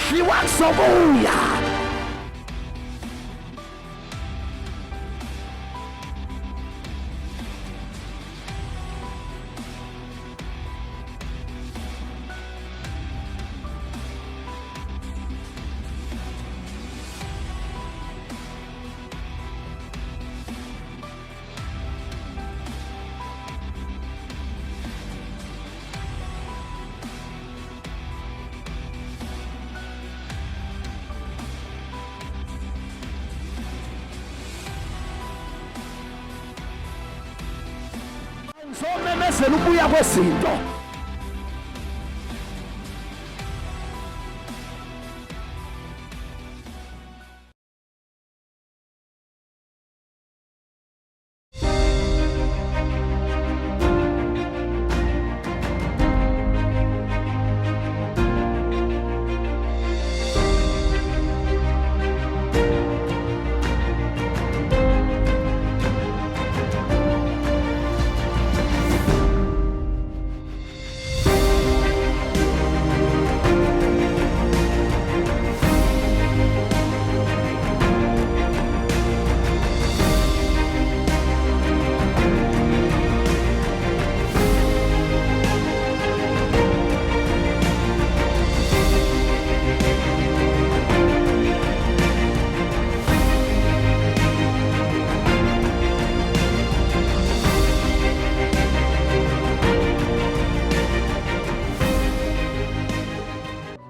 Ukudliwa kuzobuya. Ngizomemezela ukubuya kwezinto.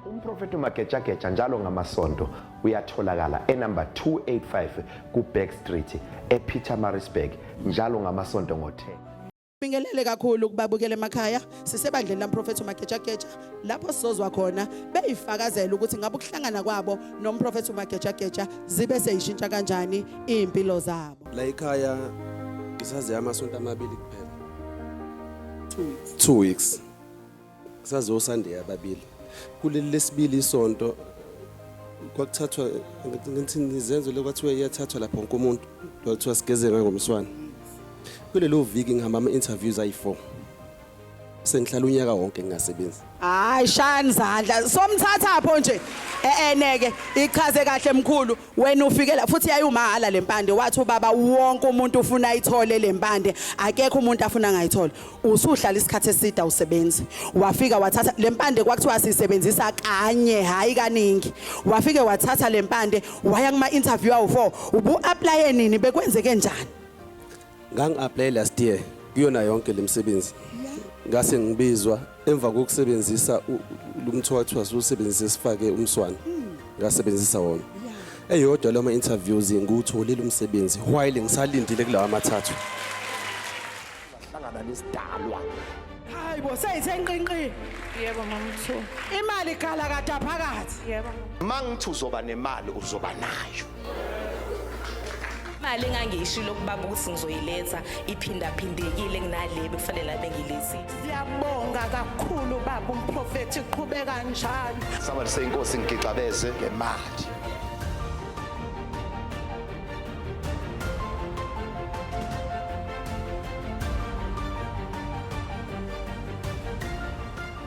Umprofeti uMagejageja njalo ngamasonto uyatholakala enumber 285 kuBack Street ePietermaritzburg njalo ngamasonto ngo-10. Bingelele kakhulu kubabukela emakhaya sisebandleni lamprofethi uMagejageja lapho sizozwa khona beyifakazela ukuthi ngabe ukuhlangana kwabo nomprofethi uMagejageja zibe seyishintsha kanjani izimpilo zabo. La ekhaya ngisaze amasonto amabili kuphela. 2 weeks. 2 weeks. Ngisaze oSunday ababili. Kuleli lesibili isonto kwakuthathwa ngithi izenzo lekwathiwa iyathathwa lapho wonke umuntu kwathiwa sigeze ngangomswana. Kulelo viki ngihamba ama interviews ayi4. Sengihlala unyaka wonke ngingasebenzi. Hayi shani izandla somthatha pho nje eneke ichaze kahle mkhulu wena ufikela futhi yayumahhala lempande wathi ubaba wonke umuntu ufuna ayithole lempande akekho umuntu afuna angayithola usuhlala isikhathi eside awusebenzi wafika wathatha lempande kwakuthiwa sisebenzisa kanye hayi kaningi wafike wathatha lempande waya kuma interview awu4 ubu apply nini bekwenzeke njani Ngangi-apply last year kuyona yonke lemisebenzi. Ngase ngibizwa emva kokusebenzisa lo mthwathwa siwusebenzise sifake umswana. Ngasebenzisa wona. Eyodwa lama interviews ngiwutholile umsebenzi while ngisalindile kulawa amathathu. Hlangana nesidalwa. Hayi bo seyithe nqinqi. Yebo mamthu. Imali ikhala kade phakathi. Yebo. Mangithi uzoba nemali uzoba nayo. Imali engangiyishilo kubaba ukuthi ngizoyiletha iphindaphindekile kunale bekufanele abe ngilethile. Siyabonga kakhulu baba umprofethi qhubeka njalo. Somebody say inkosi ngigixabeze ngemali.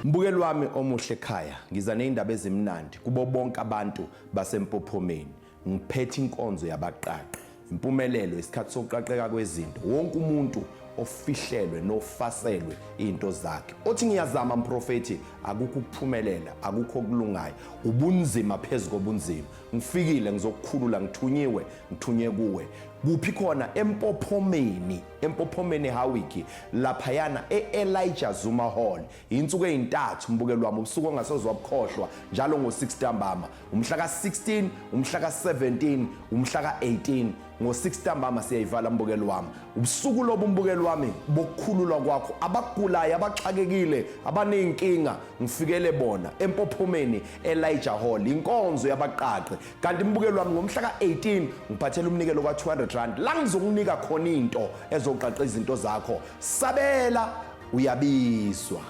Mbukeli wami omuhle ekhaya, ngiza nezindaba ezimnandi kubo bonke abantu baseMpophomeni. Ngiphethe inkonzo yabaqaqi. Impumelelo isikhathi sokuqaqeka kwezinto. Wonke umuntu ofihlelwe nofaselwe izinto zakhe. Othi ngiyazama mprofethi akukho ukuphumelela, akukho okulungayo. Ubunzima phezu kobunzima. Ngifikile ngizokukhulula ngithunyiwe, ngithunye kuwe. Kuphi khona eMpophomeni, eMpophomeni Howick, laphayana e-Elijah Zuma Hall. Insuku ezintathu mbukeli wami ubusuku ongasoze wabukhohlwa njalo ngo-6 ntambama. Umhla ka-16, umhla ka-17, umhla ka-18 ngo-6 ntambama siyayivala mbukeli wami. Ubusuku lobu mbukeli wami bokukhululwa kwakho abagulayo abaxakekile abaney'nkinga ngifikele bona eMpophomeni Elijah Hall inkonzo yabaqaqi kanti mbukeli wami ngomhla ka-18 ngiphathela umnikelo ka-200 rand la ngizokunika khona into ezoqaqa izinto zakho sabela uyabizwa.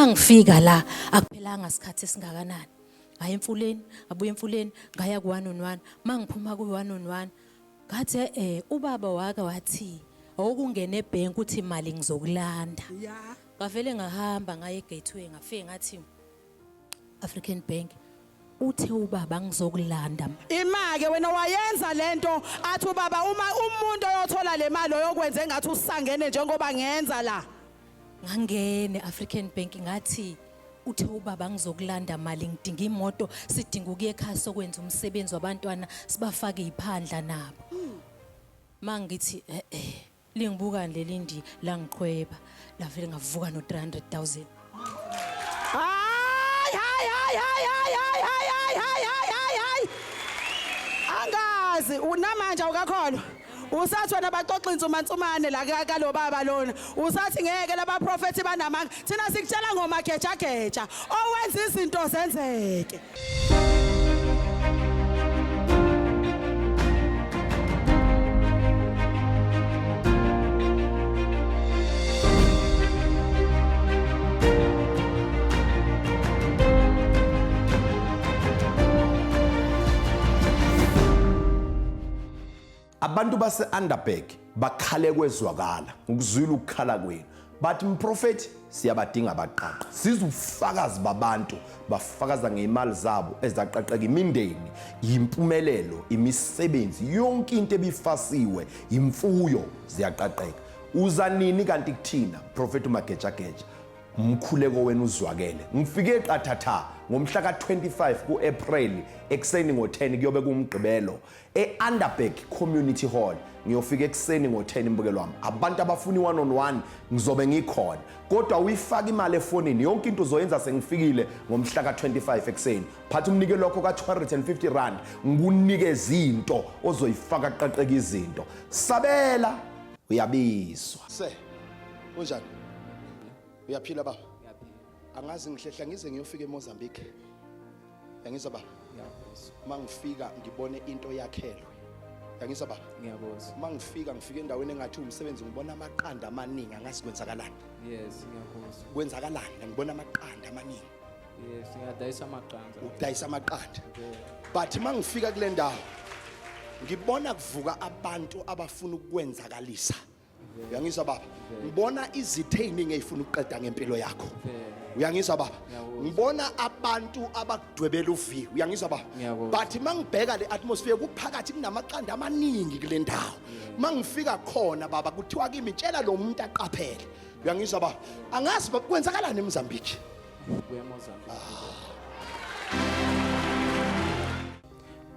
Mangifika la akuphelanga isikhathi esingakanani. Ngaya emfuleni, ngabuya emfuleni, ngaya ku one on one. Mangiphuma ku one on one ngathi eh ubaba wake wathi awukungena ebank uthi imali ngizokulanda. Ngavele ngahamba ngaye egateway ngafike ngathi African Bank uthe ubaba ngizokulanda. Imake wena wayenza lento athi ubaba uma umuntu oyothola le mali oyokwenza engathi usangene njengoba ngenza la. Ngangene African Bank ngathi uthe ubaba ngizokulanda mali ngidinga imoto sidinga ukuya ekhaya sokwenza umsebenzi wabantwana sibafake iphandla nabo. Mangithi eh eh lingibuka leli ndi langiqhweba lavele ngavuka no 300,000. Hayi hayi hayi hayi hayi hayi hayi hayi hayi hayi hayi. Angazi unamanje awukakholwa. Usathi wena baxoxa insumansumane la kalo baba lona. Usathi ngeke laba prophet banamanga. Thina sikutshela ngomagejageja owenza izinto zenzeke. Abantu base-Underberg bakhale kwezwakala ngikuzwile ukukhala kwenu bathi mprofethi siyabadinga abaqaqa sizwe ubufakazi babantu bafakaza ngeyimali zabo ezaqaqeka imindeni yimpumelelo imisebenzi yonke into ebifasiwe imfuyo ziyaqaqeka uza nini kanti kuthina profethi umagejageja Umkhuleko wenu uzwakele. Ngifike qathatha ngomhla ka-25 ku-April ekuseni ngo-10 kuyobe kuwumgqibelo e-Underberg Community Hall. Ngiyofika ekuseni ngo-10 mbukelo wami. Abantu abafuna i-one on one ngizobe ngikhona. Kodwa uyifaka imali efonini yonke into uzoyenza sengifikile ngomhla ka-25 ekuseni. Phatha umnikelo wakho ka-250 rand ngikunikeze into ozoyifaka qaqeka izinto. Sabela uyabizwa. Se, unjani? Uyaphila baba? Angazi ngihlehla ngize ngiyofika eMozambique. Yangizwa baba? Ngiyakuzwa. Mangifika ngibone into yakhelwe. Yangizwa baba? Ngiyakuzwa. Mangifika ngifika endaweni engathi umsebenzi ngibona amaqanda amaningi angazi kwenzakalani. Yes, ngiyakuzwa. Kwenzakalani? Ngibona amaqanda amaningi. Yes, ngiyadayisa amaqanda. Udayisa amaqanda. But mangifika kule ndawo ngibona kuvuka abantu abafuna ukwenzakalisa. Uyangizwa baba? Ngibona izitha eziningi ezifuna ukuqeda ngempilo yakho. Uyangizwa baba? Ngibona abantu abakudwebela uviyo. Uyangizwa baba? But mangibheka le atmosphere kuphakathi kunamaqanda amaningi kule ndawo. Mangifika khona baba kuthiwa kimi tshela lo muntu aqaphele. Uyangizwa baba? Angazi baba kwenzakalani eMozambique. Kuya eMozambique.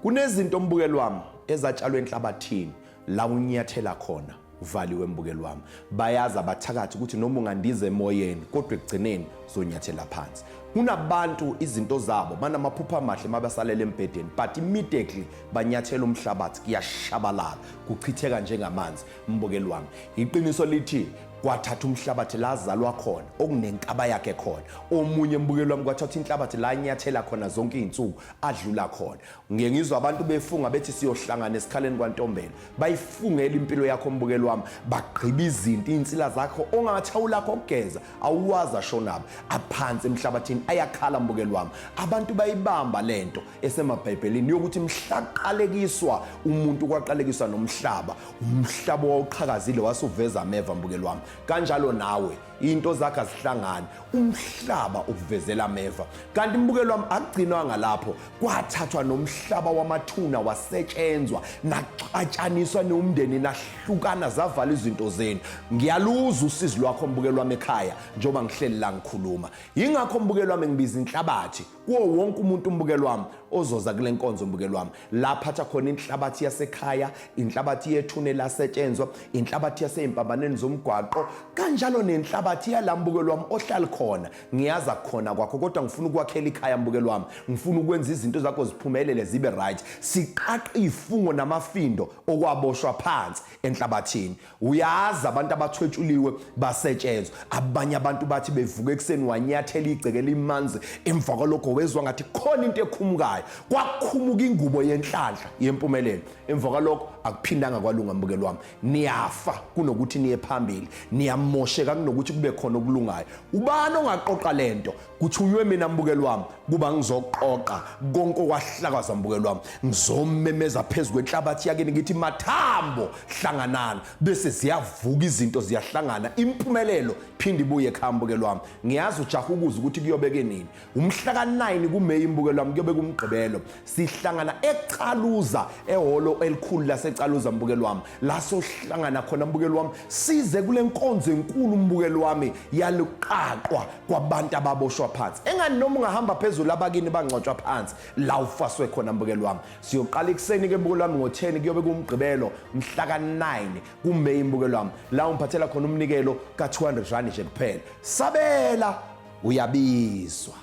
Kunezinto mbukelo wami ezatshalwe enhlabathini la unyathela khona uvaliwe mbukeli wami bayazi abathakathi ukuthi noma ungandiza emoyeni kodwa ekugcineni uzonyathela phansi kunabantu izinto zabo banamaphupho amahle mabasalela embhedeni but immediately banyathela umhlabathi kuyashabalala kuchitheka njengamanzi mbukeli wami iqiniso lithi kwathatha umhlabathi lazalwa khona okunenkaba yakhe khona omunye mbukeli wami kwathatha inhlabathi la nyathela khona zonke izinsuku adlula khona Ngiye ngizwa abantu befunga bethi siyohlangana esikhaleni kwaNtombela. Bayifungela impilo yakho mbukeli wami, bagqiba izinto iy'nsila zakho ongathawula lakho okugeza awuwazi ashonaphi aphansi emhlabathini ayakhala mbukeli wami. Abantu bayibamba lento esemabhayibhelini yokuthi mhla kuqalekiswa umuntu kwaqalekiswa nomhlaba, umhlaba wawuqhakazile wasuveza ameva mbukeli wami. Kanjalo nawe into zakhe azihlangani umhlaba ukuvezela ameva kanti mbukelo wami akugcinwanga lapho kwathathwa nomhlaba wamathuna wasetshenzwa naxatshaniswa nomndeni nahlukana zavala izinto zenu ngiyaluza usizi lwakho mbukelo wami ekhaya njengoba ngihleli la ngikhuluma yingakho mbukelo wami ngibiza inhlabathi kuwo wonke umuntu umbukelo wami ozoza kule nkonzo mbukelo wami laphatha khona inhlabathi yasekhaya inhlabathi yethune lasetshenzwa inhlabathi yaseyimpambaneni zomgwaqo kanjalo nenhlabathi yala mbukelo wami ohlali khona ngiyaza khona kwakho kodwa ngifuna ukwakhela ikhaya mbukelo wami ngifuna ukwenza izinto zakho ziphumelele zibe right siqaqa ifungo namafindo okwaboshwa phansi enhlabathini uyazi abantu abathwetshuliwe basetshenzwa abanye abantu bathi bevuka ekuseni wanyathela igceke limanzi emva kwalokho wezwa ngathi khona into ekhumukayo kwakhumuka ingubo yenhlanhla yempumelelo emva kwalokho Akuphindanga kwalunga mbukeli wami. Niyafa kunokuthi niye phambili, niyamosheka kunokuthi kube khona okulungayo. Ubani ongaqoqa lento? Kuthunywe mina mbukeli wami kuba ngizoqoqa konke okwahlakaza mbukeli wami. Ngizomemeza phezu kwenhlabathi yakini ngithi mathambo hlanganani, bese ziyavuka izinto ziyahlangana, impumelelo phinde ibuye ekhaya mbukeli wami. Ngiyazi ujaha ukuza ukuthi kuyobeke nini. Umhla ka-9 kuMeyi mbukeli wami kuyobe kumgqibelo, sihlangana eCaluza, ehholo elikhulu laseCaluza mbukeli wami, la sohlangana khona mbukeli wami, size kule nkonzo enkulu mbukeli wami yaluqaqwa kwabantu ababoshwa phansi. Engani noma ungahamba phezulu abakini bangcwatshwa phansi la ufaswe khona mbukeli wami. Siyoqala ekuseni ke mbukeli wami ngo-10, kuyobe kumgqibelo mhla ka-9 kuMeyi mbukeli wami, la ungiphathela khona umnikelo ka-200 rand nje kuphela. Sabela, uyabizwa.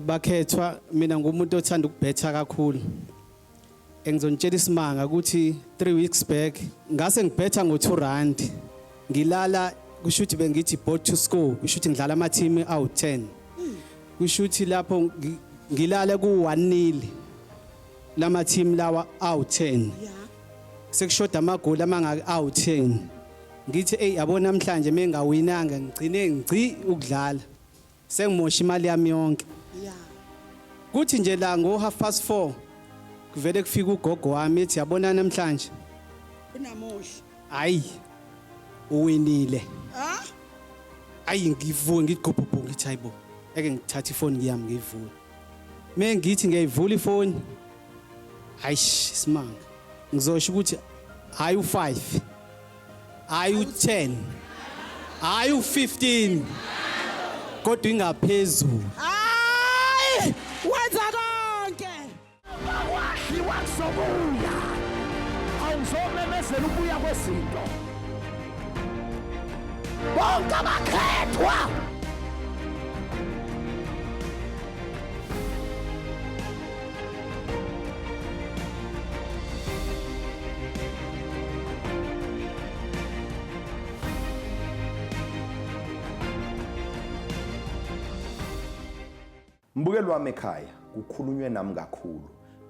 Bakhethwa, mina ngumuntu othanda ukubhetha kakhulu. Engizonitshela isimanga ukuthi 3 weeks back ngase ngibhetha ngo 2 rand. Ngilala kushuthi bengithi bought to score, kushuthi ngidlala ama team awu 10. Kushuthi lapho ngilala ku 1 nil lama team lawa awu 10. Sekushoda amagoli amangaki awu 10. Ngithi ey yabo namhlanje mengawinanga ngigcine ngci ukudlala. Sengimosha imali yami yonke. Kuthi nje la ngo 4:30 kuvele kufika ugogo wami ethi yabona namhlanje unamuhla. Hayi uwinile. Ah? Ayi ngivuke ngigubhubhu ngithi hayibo. Eke ngithatha ifoni yami ngiyivule. Mengithi ngiyayivula ifoni. Hayish isimanga. Ngizosho ukuthi hayi u5. Hayi u10. Hayi u15. Kodwa ingaphezulu. Hayi wenza konke. Bakwadliwa kuzobuya. Awuzomemezela ukubuya kwezinto. Bonke abakhethwa Mbukeli wami ekhaya, kukhulunywe nami kakhulu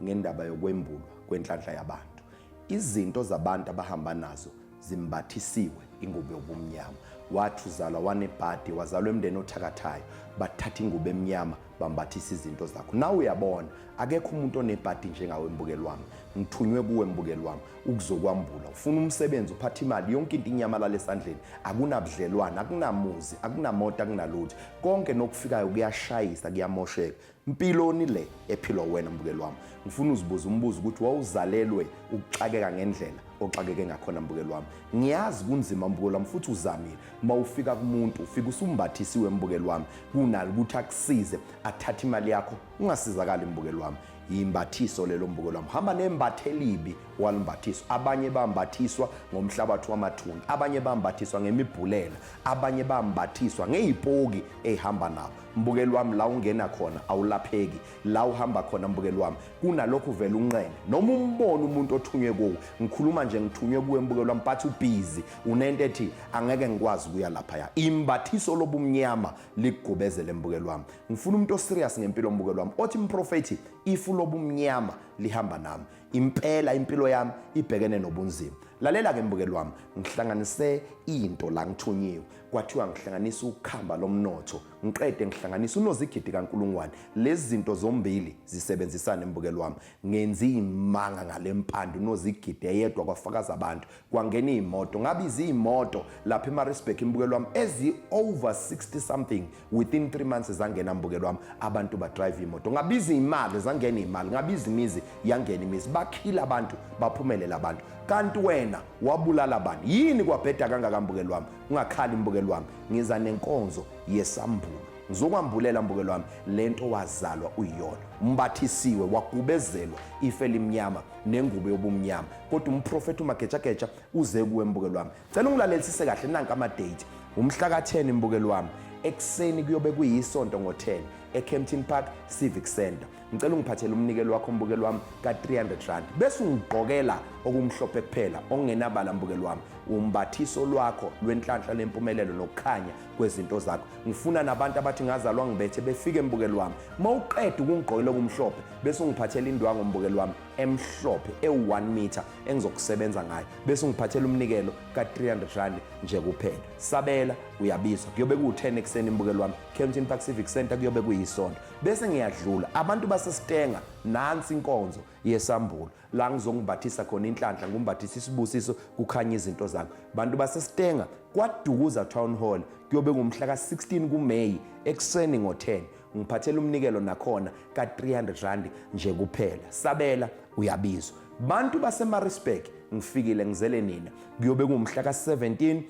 ngendaba yokwembulwa kwenhlanhla yabantu. Izinto zabantu abahamba nazo zimbathisiwe ingubo yobumnyama. Wathi uzalwa wanebhadi, wazalwa emndeni othakathayo, bathatha ingubo emnyama bambathisa izinto zakho. Nawe uyabona, akekho umuntu onebhadi njengawe mbukeli wami. Ngithunywe kuwe mbukeli wami ukuzokwambula. Ufuna umsebenzi, uphatha imali, yonke into inyamalala esandleni. Akunabudlelwane, akunamuzi, akunamoto, akunalutho. Konke nokufikayo kuyashayisa, kuyamosheka. Mpiloni le ephilwa wena mbukeli wami? Ngifuna uzibuze umbuzo ukuthi wawuzalelwe ukuxakeka ngendlela oxakeke ngakhona mbukeli wami. Ngiyazi kunzima mbukeli wami, futhi uzamile. Uma ufika kumuntu ufika usumbathisiwe mbukeli wami, kunalo ukuthi akusize athathe imali yakho ungasizakali mbukeli wami. Yimbathiso lelo mbukeli wami. Hamba nembathe elibi walimbathiswa. Abanye bambathiswa ngomhlabathi wamathuna, abanye bambathiswa ngemibhulela, abanye bambathiswa ngezipoki ezihamba nabo. Mbukeli wami, la ungena khona awulapheki, la uhamba khona mbukeli wami kunalokhu vele unqene noma umbone umuntu othunywe kuwe. Ngikhuluma nje ngithunywe kuwe mbukeli wami, but ubhizi unento ethi angeke ngikwazi ukuya laphaya. Imbathiso lobumnyama likugubezele mbukeli wami. Ngifuna umuntu oserious ngempilo mbukeli wami, othi mprofethi ifu lobumnyama lihamba nami impela, impilo yami ibhekene nobunzima. Lalela ke mbukeli wami, ngihlanganise into la ngithunyiwe, kwathiwa ngihlanganisa ukhamba lomnotho, ngiqede ngihlanganisa unozigidi kaNkulungwane. Lezi zinto zombili zisebenzisana mbukeli wami. Ngenza imanga ngalempande unozigidi eyedwa, kwafakaza abantu, kwangena iy'moto, ngabiza iy'moto lapha eMaritzburg mbukeli wami ezi over 60 something within 3 months zangena mbukeli wami. Abantu badrive imoto, ngabiza imali zangena imali, ngabiza imizi yangena imizi, bakhila abantu, baphumelela abantu. Kanti wena wabulala abantu yini kwabheda kangaka mbukeli wami? Ungakhali mbukeli wami, ngiza nenkonzo yesambulo, ngizokwambulela mbukeli wami lento wazalwa uyiyona, umbathisiwe, wagubezelwa ife elimnyama nengubo yobumnyama. Kodwa umprofethi uMagejageja uze kuwe mbukeli wami. Cela ungilalelisise kahle, nanka ama-date. Umhla ka-10 mbukeli wami, ekuseni kuyobe kuyisonto ngo-10. eKempton Park Civic Centre. Ngicela ungiphathele umnikelo wakho mbukeli wami ka-300 rand bese ungigqokela okumhlophe kuphela okungenabala mbukeli wami, umbathiso lwakho lwenhlanhla lempumelelo nokukhanya kwezinto zakho. Ngifuna nabantu abathi ngazalwa ngibethe befike mbukeli wami. Uma uqeda ukungigqokela okumhlophe bese ungiphathela indwangu mbukeli wami emhlophe ewu-1 meter engizokusebenza ngayo bese ungiphathela umnikelo ka-300 rand nje kuphela. Sabela, uyabizwa. Kuyobe kuwu-10 ekuseni mbukeli wami, Kempton Park Civic Centre, kuyobe kuyisonto. Bese ngiyadlula abantu baseStenga, nansi inkonzo yesambulo la ngizongimbathisa khona inhlanhla, ngumbathisa isibusiso, kukhanya izinto zakho. Bantu baseStenga, kwaDukuza Town Hall, kuyobe ngumhla ka-16 kuMeyi ekuseni ngo-10. Ngiphathela umnikelo nakhona ka-300 rand nje kuphela. Sabela, uyabizwa. Bantu baseMaritzburg, ngifikile ngizele nina. Kuyobe kuwumhla ka-17,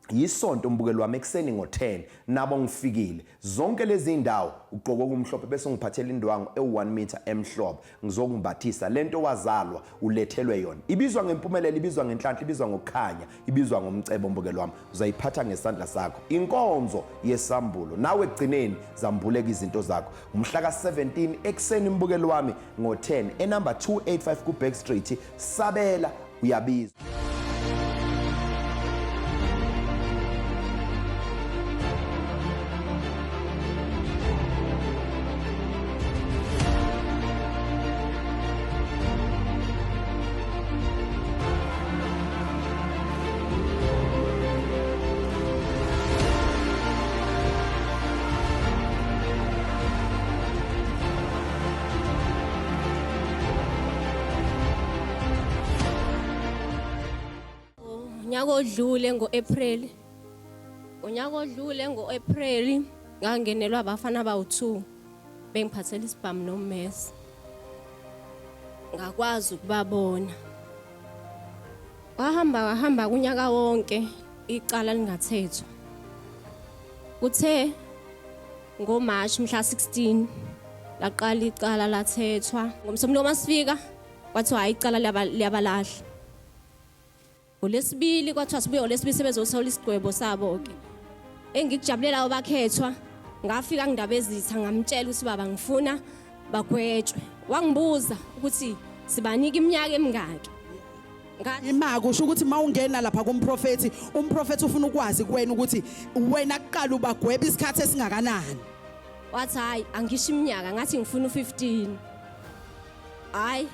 yisonto mbukeli wami, ekuseni ngo-10, nabo ngifikile. Zonke lezi ndawo ugqoke okumhlophe bese ungiphathela indwangu ewu-1 meter emhlophe, ngizokumbathisa lento wazalwa ulethelwe yona. Ibizwa ngempumelelo, ibizwa ngenhlanhla, ibizwa ngokukhanya, ibizwa ngomcebo mbukeli wami. Uzayiphatha ngesandla sakho. Inkonzo yesambulo, nawe ekugcineni zambuleka izinto zakho. Umhla ka-17 ekuseni mbukeli wami ngo-10 enumber 285 ku-Back Street. Sabela, uyabizwa. Unyaka odlule ngo-April, unyaka odlule ngo-April ngangenelwa abafana abawu-2 bengiphathela isibhamu nommese, ngakwazi ukubabona. Wahamba wahamba kunyaka wonke icala lingathethwa. Kuthe ngoMarch mhla 16 laqala icala lathethwa. Ngomsombuluko masifika kwathiwa hayi icala liyabalahla. Ngolesibili kwathiwa sibuye ngolesibili sebezothola isigwebo sabo-ke. Engikujabulelayo bakhethwa, ngafika kuNdabezitha ngamtshela ukuthi baba ngifuna bagwetshwe. Wangibuza ukuthi sibanika iminyaka emingaki. Imaka usho ukuthi mawungena lapha kumprofethi, umprofethi ufuna ukwazi kuwena ukuthi wena kuqala ubagweba isikhathi esingakanani. Wathi hayi angisho iminyaka, ngathi ngifuna u-15. Hayi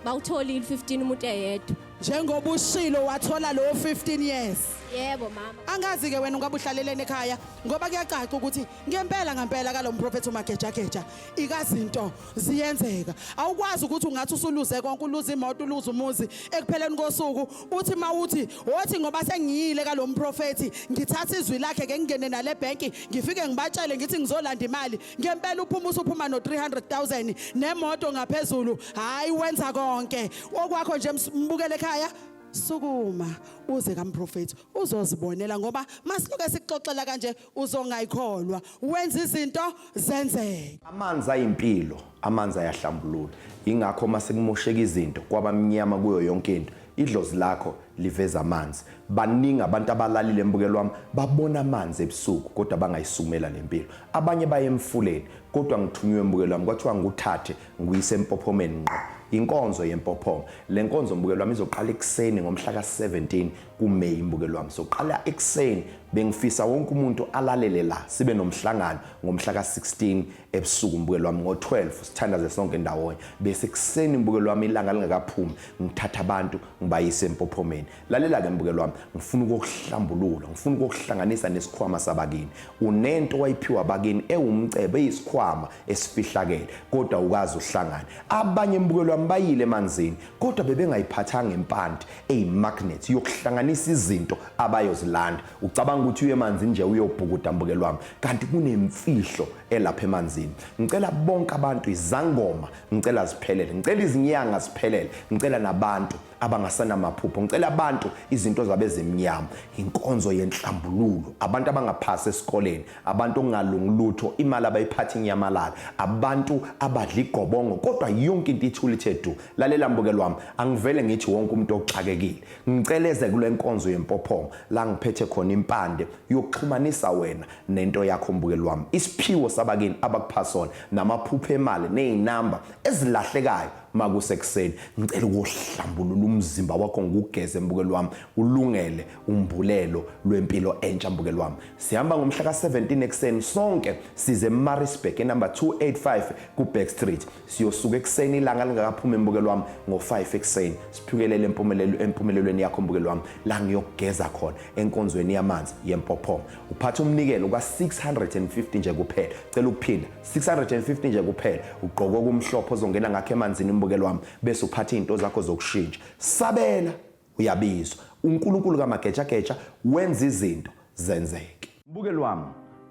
bawutholile u-15 umuntu eyedwa. Njengoba ushilo wathola lowo 15 years. Yebo mama. Angazi ke wena ungabe uhlaleleni ekhaya ngoba kuyacaca ukuthi ngempela ngempela kalo mprofethi uMagejageja ikazinto ziyenzeka. Awukwazi ukuthi ungathi usuluze konke, uluze imoto, uluze umuzi, ekupheleni kosuku uthi mawuthi wothi ngoba sengiyile kalo mprofethi ngithatha izwi lakhe ke ngingene nale bank ngifike ngibatshele ngithi ngizolanda imali, ngempela uphuma usuphuma no 300,000 nemoto ngaphezulu. Hayi wenza konke okwakho nje, mbukele ekhaya, sukuma uze kamprofethi uzozibonela, ngoba masiloke sikuxoxela kanje uzongayikholwa. Wenza izinto zenzeke. Amanzi ayimpilo, amanzi ayahlambulula. Ingakho uma sekumosheka izinto kwabamnyama kuyo yonke into, idlozi lakho liveza amanzi. Baningi abantu abalalile mbukelo wami babona amanzi ebusuku kodwa bangayisumela lempilo. Abanye baye emfuleni kodwa ngithunywe mbukelo wami kwathiwa ngikuthathe ngikuyise empophomeni ngqo. Inkonzo yempophoma. Le nkonzo mbukelo wami izoqala ekuseni ngomhla ka-17 kuMeyi mbukelo wami. Soqala ekuseni, bengifisa wonke umuntu alalele la, sibe nomhlangano ngomhla ka-16 ebusuku mbukelo wami ngo-12, sithandaze sonke ndawonye, bese ekuseni mbukelo wami ilanga lingakaphumi ngithatha abantu ngibayise empophomeni. Lalela-ke mbukelo wami, ngifuna ukukuhlambulula, ngifuna ukukuhlanganisa nesikhwama sabakini. Unento wayiphiwa abakini ewumcebo, eyisikhwama esifihlakele kodwa ukaze uhlangane. Abanye mbukelo wami bayile emanzini kodwa bebengayiphathanga impande eyi-magnet yokuhlanganisa izinto abayozilanda. Ucabanga ukuthi uye emanzini nje uyobhukuda mbukelo wami, kanti kunemfihlo elapha emanzini. Ngicela bonke abantu, izangoma ngicela ziphelele, ngicela izinyanga ziphelele, ngicela nabantu abangasanamaphupho, ngicela abantu izinto zabe zimnyama, inkonzo yenhlambululo, abantu abangaphasi esikoleni, abantu okungalungi lutho, imali abayiphatha inyamalala, abantu abadla igobongo kodwa yonke into ithule ithe du. Lalela mbukelo wami, angivele ngithi wonke umuntu oxakekile ngiceleze kule nkonzo yempophoma la ngiphethe khona impande yokuxhumanisa wena nento yakho mbukelo wami, isiphiwo sabakini abakupha sona, namaphupho emali nezinamba ezilahlekayo makusekuseni. Ngicela ukuhlambulula umzimba wakho ngikugeze mbukelo wami, ulungele umbulelo lwempilo entsha mbukelo wami. Sihamba ngomhla ka-17 ekuseni sonke size eMaritzburg enumber 285 ku-Back Street. Siyosuka ekuseni ilanga lingakaphumi mbukelo wami ngo-5 ekuseni, siphikelele empumelelo empumelelweni yakho mbukelo wami, la ngiyokugeza khona enkonzweni yamanzi yempophoma. Uphatha umnikelo ka-650 nje kuphela. Cela ukuphinda, 650 nje kuphela. Ugqoka okumhlophe ozongena ngakho emanzini mbukelo wami, bese uphatha izinto zakho zokushintsha. Sabela, uyabizwa. uNkulunkulu kamagejageja wenza izinto zenzeke. Mbukelo wami,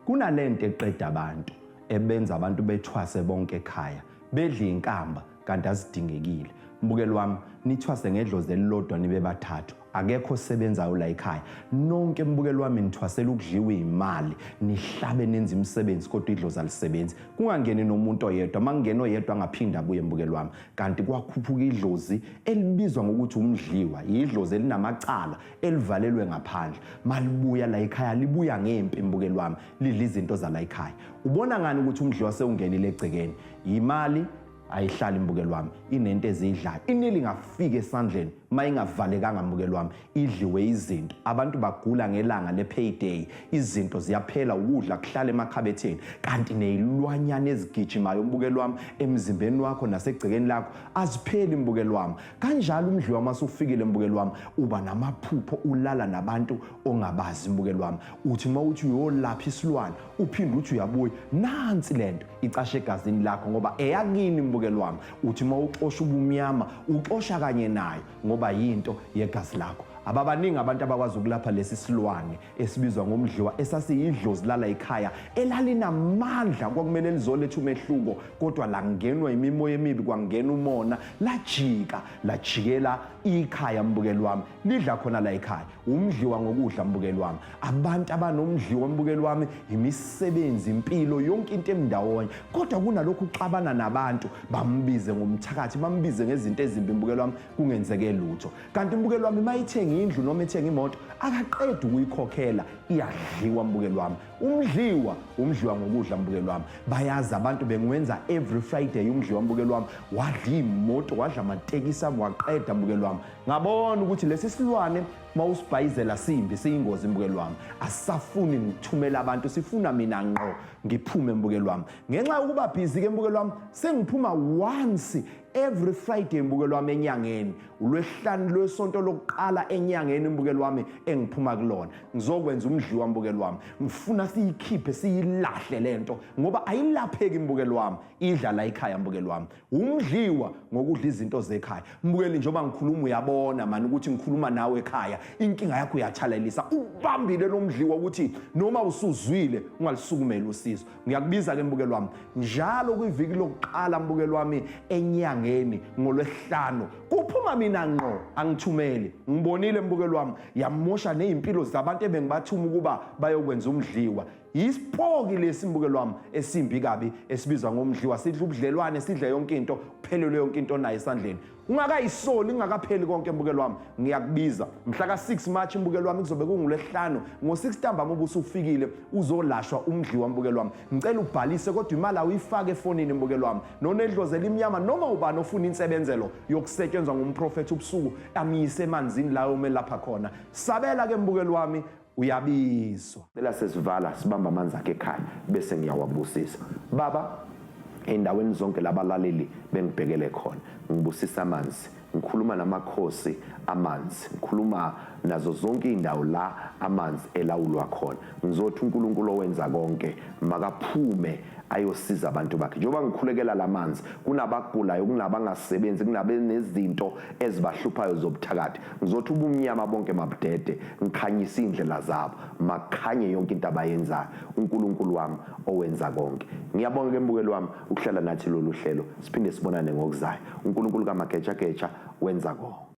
kunalento eqeda abantu, ebenza abantu bethwase bonke ekhaya, bedla inkamba kanti azidingekile. Mbukelo wami, nithwase ngedlozi elilodwa nibe bathathu, akekho osebenzayo la ekhaya. Nonke mbukelo wami nithwasela ukudliwa imali, nihlabe nenze imisebenzi kodwa idlozi alisebenzi. Kungangeni nomuntu oyedwa, makungena oyedwa angaphinda abuye mbukelo wami. Kanti kwakhuphuka idlozi elibizwa ngokuthi umdliwa, idlozi elinamacala elivalelwe ngaphandle. Malibuya la ekhaya libuya ngempi mbukelo wami, lidla izinto zala ekhaya. Ubona ngani ukuthi umdliwa sewungenile egcekeni? Imali ayihlali mbukelo wami, inento eziyidlayo. Inili ingafika esandleni mayingavalekanga mbukelo wami, idliwe izinto. Abantu bagula ngelanga le-payday, izinto ziyaphela, ukudla kuhlala emakhabetheni, kanti nezilwanyana ezigijimayo mbukelo wami emzimbeni wakho nasegcekeni lakho azipheli mbukelo wami. Kanjalo umdliwa masufikile mbukelo wami, uba namaphupho, ulala nabantu ongabazi mbukelo wami. Uthi mawuthi uyolapha isilwane uphinde uthi uyabuya, nansi lento icashe egazini lakho ngoba eyakini mbukelo wami. Uthi mawuxosha ubumnyama uxosha kanye nayo ngoba yinto yegazi lakho. Ababaningi abantu abakwazi ukulapha lesi silwane esibizwa ngomdliwa, esasiyidlozi lala ekhaya elalinamandla, kwakumele lizoletha umehluko, kodwa langenwa imimoya emibi, kwangena umona, lajika lajikela ikhaya mbukelo wami, lidla khona la ekhaya. Umdliwa ngokudla mbukelo wami. Abantu abanomdliwa mbukelo wami, imisebenzi, impilo, yonke into emndawonye, kodwa kunalokhu uxabana nabantu, bambize ngomthakathi, bambize ngezinto ezimbi mbukelo wami, kungenzeke lutho. Kanti mbukelo wami mayithenga indlu noma ethenga imoto akaqedi ukuyikhokhela, iyadliwa mbukelo wami. Umdliwa, umdliwa ngokudla mbukelo wami. Bayazi abantu bengiwenza every Friday umdliwa mbukelo wami, wadla imoto, wadla amatekisi ami, waqeda mbukelo wami. Ngabona ukuthi lesi silwane mawusibhayizela simbi, siyingozi mbukelo wami. Asisafuni ngithumela abantu, sifuna mina ngqo ngiphume mbukelo wami. Ngenxa yokuba busy ke mbukelo wami, sengiphuma once every Friday mbukelo wami enyangeni, ulwesihlanu lwesonto lokuqala enyangeni mbukelo wami engiphuma kulona. Ngizokwenza umdliwa mbukelo wami. Ngifuna siyikhiphe siyilahle lento ngoba ayilapheki mbukelo wami, idla la ekhaya mbukelo wami. Umdliwa ngokudla izinto zekhaya. Mbukeli, njengoba ngikhuluma uyabona mani ukuthi ngikhuluma nawe ekhaya, inkinga yakho uyathalalisa. Ubambile lo mdliwa ukuthi noma usuzwile ungalisukumeli usizo. Ngiyakubiza ke mbukelo wami njalo kwiviki lokuqala mbukelo wami enyangeni ngolwesihlanu kuphuma mina ngqo, angithumeli. Ngibonile mbukelo wami, yamosha nezimpilo zabantu ebengibathuma ukuba bayokwenza umdliwa. Yisipoki lesi mbukelo wami esimbi kabi esibizwa ngomdliwa, sidla ubudlelwane, sidle yonke into, kuphelelwe yonke into onayo esandleni. Ungakayisoli, ingakapheli konke mbukelo wami, ngiyakubiza mhla ka-6 March mbukelo wami, kuzobe kungulwesihlanu ngo-6 ntambama ubusufikile uzolashwa umdliwa mbukelo wami. Ngicela ubhalise kodwa imali awuyifake efonini mbukelo wami. Nonedlozi elimnyama noma ubani ofuna insebenzelo yokusetshenzwa ngumprofethi ubusuku amyise emanzini la omelapha khona. Sabela ke mbukelo wami, uyabizwa. Cela sesivala sibamba amanzi akhe ekhaya bese ngiyawabusisa. Baba, endaweni zonke labalaleli bengibhekele khona, ngibusisa amanzi, ngikhuluma namakhosi amanzi, ngikhuluma nazo zonke indawo la amanzi elawulwa khona. Ngizothi uNkulunkulu owenza konke makaphume ayosiza abantu bakhe. Njengoba ngikhulekela lamanzi, kunabagulayo, kunabangasebenzi, kunabenezinto ezibahluphayo zobuthakathi. Ngizothi ubumnyama bonke mabudede, ngikhanyise indlela zabo, makhanye yonke into abayenzayo. uNkulunkulu wami owenza konke. Ngiyabonga ke mbukeli wami ukuhlala nathi lolu hlelo. Siphinde sibonane ngokuzayo. uNkulunkulu kaMagejageja wenza konke.